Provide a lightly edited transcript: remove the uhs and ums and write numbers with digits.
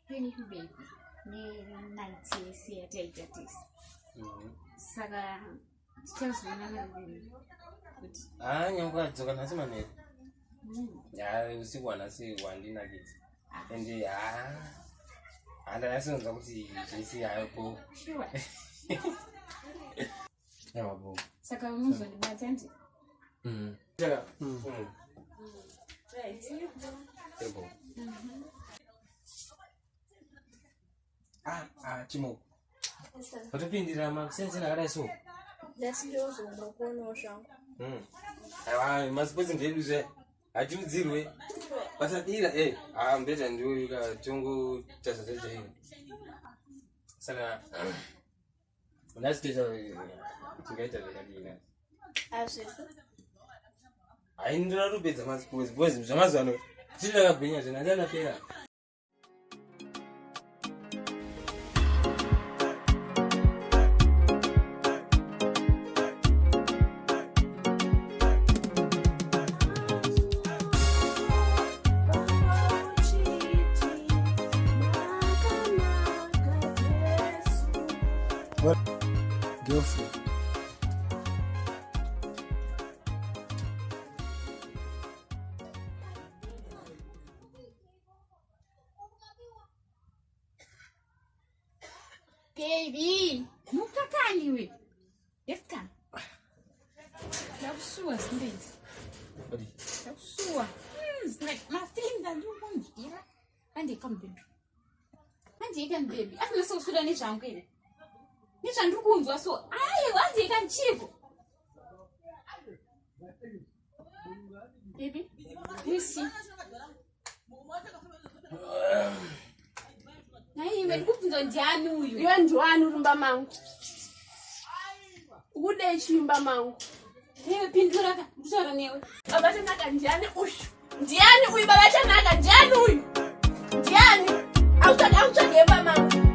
Thank you baby nenight yese yataita tese. Saka tichazoonana rini kuti Ah, nyangwe adzoka nhasi manheru. Ya, usiku hwanhasi hwandinakidza. Ende ha handanyatsonzwa kuti zvese hapo. Sure. Aiwa bo. Saka unozondibata ndi? Saka. Right. Ebo. Ah, ah, Chimo. Watopindira makusenzeni akadai so. Nhasi ndozombokuonawo zvangu. Aiwa, masipotsi ndedu zve. Hatiudzirwe. Pasadira, eh, ah, mbeta ndiwo yuka tongo tazatajaira. Saka nhasi toita tingaita zvakadii nhasi? Hazvese. Hai ndinoda kutopedza masipotsi because zvamazuva ano tiri takagwinya zvino handina ndapera. What? Girlfriend. Baby, mukakani iwe. Yeska. Ndakusuwa sindenzi. Ndakusuwa. Mafeelings andiri kunzwira. Handei come baby. Handei kani baby. Asina sokuswira nezvangu here. Nezvandiri kunzwa so. Aiwa handei kani chivo. Baby, you see. Naiwe ndikubvunza ndiani uyu? Iwe ndiwani uri mumba mangu? Ukudei chii mumba mangu? Iwe pindura ka, ndikutaura newe. Baba Tanaka ndiani uyu? Ndiani uyu baba Tanaka ndiani uyu? Ndiani? Akutsvage mumba mangu.